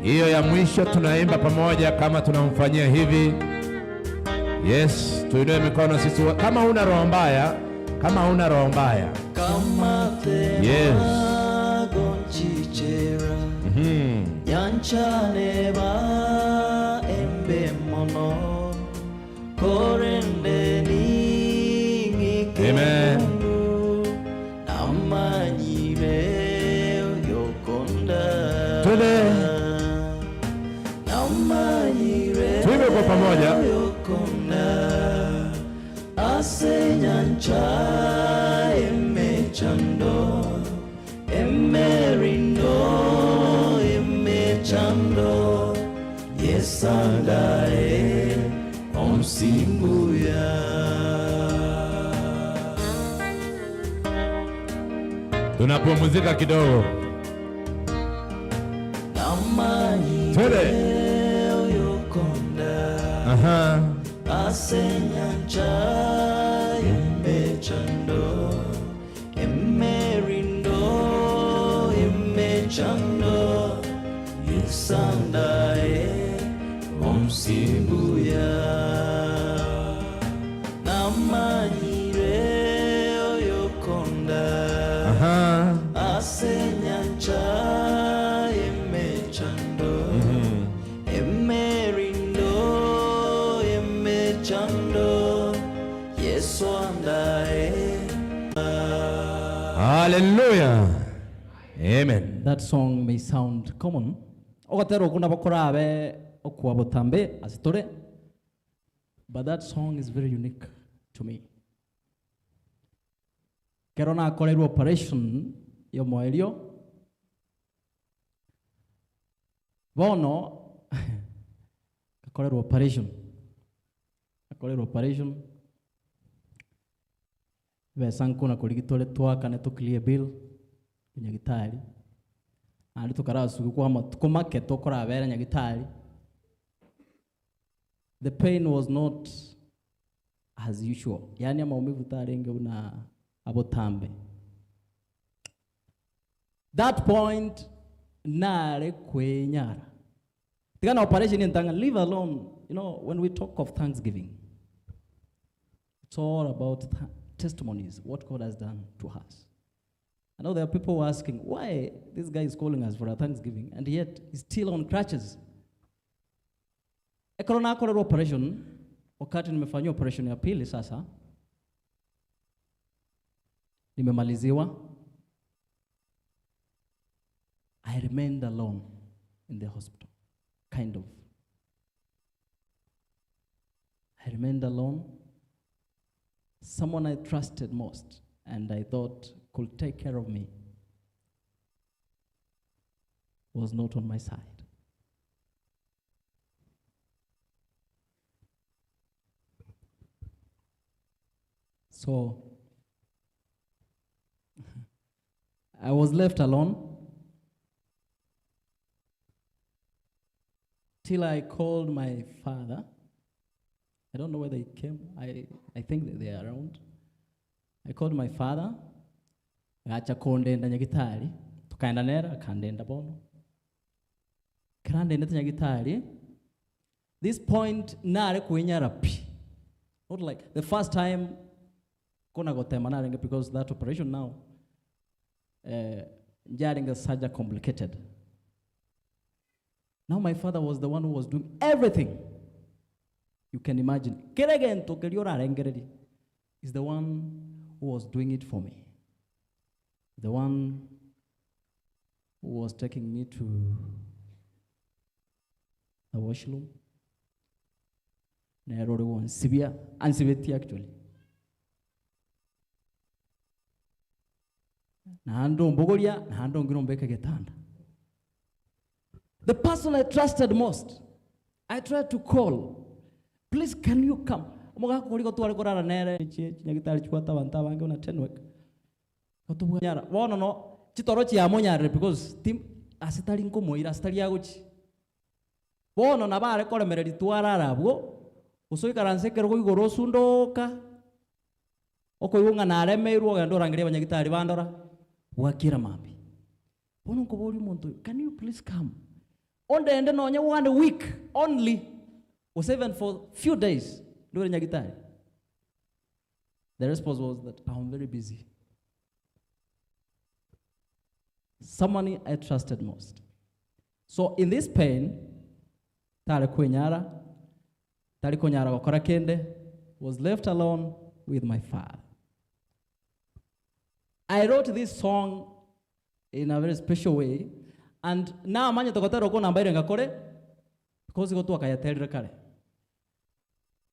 Hiyo ya mwisho tunaimba pamoja kama tunamfanyia hivi. Yes, tuinue mikono sisi kama huna roho mbaya, kama huna roho mbaya. Kama Yes. gonchichera Mhm. nyanchane ba embe mono korende ning'ike Amen. Mungu namanyire oyokonda Twende. namanyire Tuimbe kwa pamoja. oyokonda ase nyancha emechando emerindo emechando yesandae onsimbuya Tunapumzika kidogo. namanyire Twende. oyokonda Aha. ase nyancha emechando emerindo emechando yesandae onsimbuya namanyire oyokonda Aha. ase nyancha emechando emerindo emechando yesu andae Hallelujah. Amen. That song may sound common. Ogotera okwo nabo korabe okwa botambe ase tore, but that song is very unique to me. Kero nakorerwe operation y'omoerio, bono ngakorerwa operation, ngakorerwa operation, Ebesa nkona korigia tore toakane to clear bill nyagitari, naende tokarasuke kwa amatuko make tokorabera nyagitari, the pain was not as usual, yaani amaumivu tarenge buna abotambe. That point nare kwenyara. Tiga na operation entang'ani, leave alone, you know when we talk of thanksgiving, It's all about testimonies, what God has done to us. I know there are people who are asking why this guy is calling us for a thanksgiving and yet he's still on crutches. Ekero nakorerwa operation, wakati nimefanyia operation ya pili sasa, nimemaliziwa, I remained alone in the hospital, kind of. I remained alone. Someone I trusted most and I thought could take care of me was not on my side. So I was left alone till I called my father. I don't know whether he came. I, I think that they are around. I called my father. Agacha kondenda nyagitari. Tukaenda nera akandenda bono. Ekero andendete nyagitari, this point nare koinyara pi. Not like the first time kona gotema narenge because that operation now eh, njarenge such a complicated. Now my father was the one who was doing everything you can imagine. Kera egento keria orarengererie is the one who was doing it for me. The one who was taking me to the washroom. Nere ore gonsibia, ansibetie actually. Naende ombogoria, naende ongire ombeke getanda. The person I trusted most, I tried to call, please can you come? Omogaka oria igo tware korara nere chinyagitari chibwate abanto abange buna Tenwek. Gotobwanyara bono no chitoro chiamonyarire because tim ase tari nkomoira ase tari agochi. Bono nabo are koremereria twarara abwo, gose oikaranse ekerogo igoro osundoka. Okoigwa ng'a naremeirwe ogende orangerie abanyagitari bandora, bwakira mambia. Bono nkoboria omonto oyo, can you please come? Ondende nonye one week only, gose even for few days, ndwere nyagitari. The response was that I'm very busy. Someone I trusted most. So in this pain, tare kwenyara, tari konyara gokora kende, was left alone with my father. I wrote this song in a very special way and namanyete gotera okwo nambaire ngakore because igo twakayaterire kare.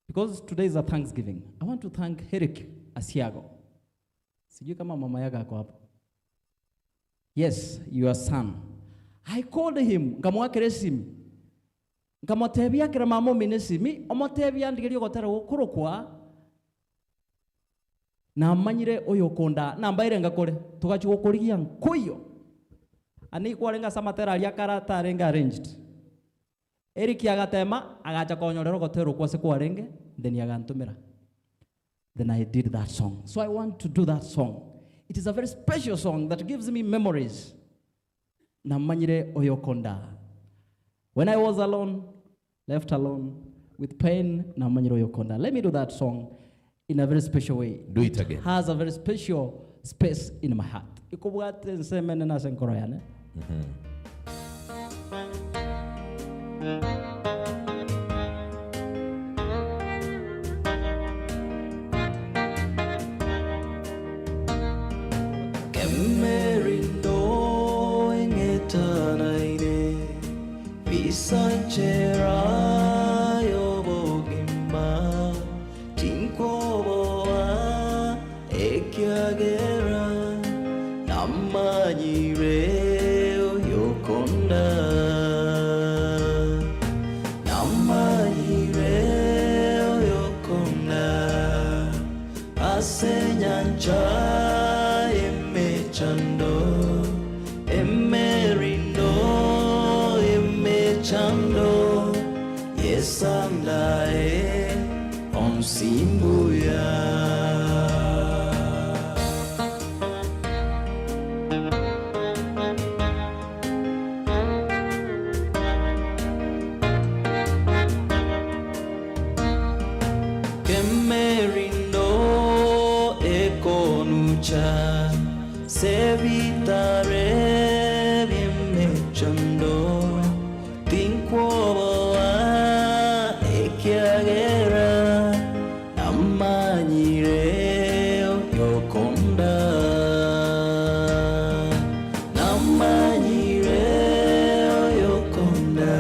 Because today is a thanksgiving. I want to thank Eric Asiago. Sijui kama mama yake ako hapo. Yes, your son. I called him, nkamwakera esimi. Nkamotebia akera mama omino esimi, omotebia andigerie ogotera gokorokwa Namanyire oyokondaa, nambaire ngakore, togachia gokorigia nkoiyo. Ande ikwarenge ase amatera aria akare atarenge arranged. Eric agatema, agacha konyorera ogotera okwo ase kwarenge, then agantomera. Then I did that song. So I want to do that song. It is a very special song that gives me memories. Namanyire oyokondaa. When I was alone, left alone, with pain, namanyire oyokondaa. Let me do that song in a very special way. Do it again. Has a very special space in my heart. Ikobwate ensemo enene ase enkoro yane. Kemerindo eng'etanaine, bisanchera y'obogima, tinkwoboa ekiagera namanyire oyokonda. Namanyire oyokonda ase enyancha y'emechando, emerindo y'emechando, Yesandae onsi mbuya. Kemerindo ekonucha sebitare bi'emechando tinkwoboa ekiagera namanyire oyokonda Namanyire oyokonda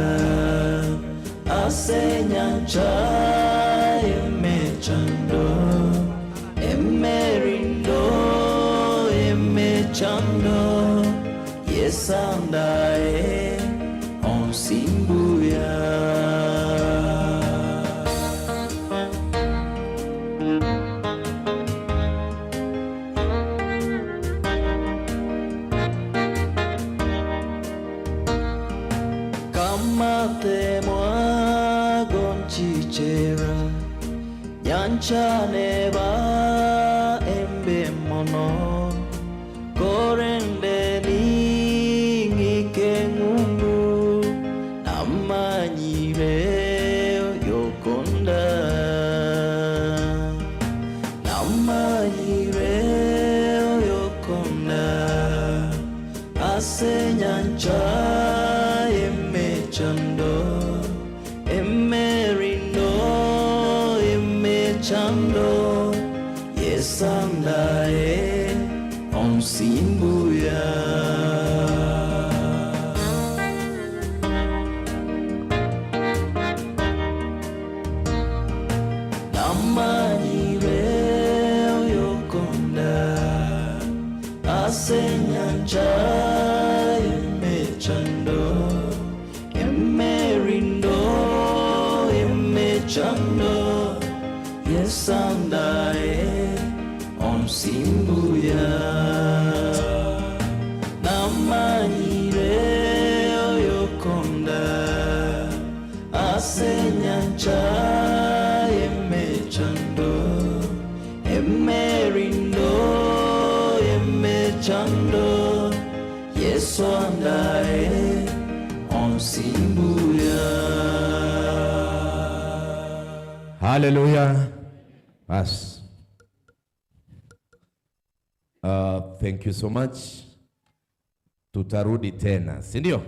ase enyancha y'emechando, emerindo y'emechando, Yesandae onsi mbuya. Kamatemwa gonchichera nyancha neba embe mono korende ning'ike ng'umbu namanyire oyokonda Namanyire oyokonda ase enyancha y'emechando, emerindo y'emechando, Yesandae onsi mbuya. Namanyire oyokonda ase enyancha y'emechando, emerindo y'emechando, Yesandae onsi mbuya. Namanyire oyokonda ase enyancha y'emechando, emerindo y'emechando, Yesu. Onsimbuya. Haleluya. Bas. Thank you so much. Tutarudi tena, si ndio?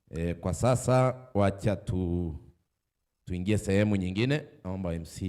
E, kwa sasa wacha tuingie sehemu nyingine. Naomba MC.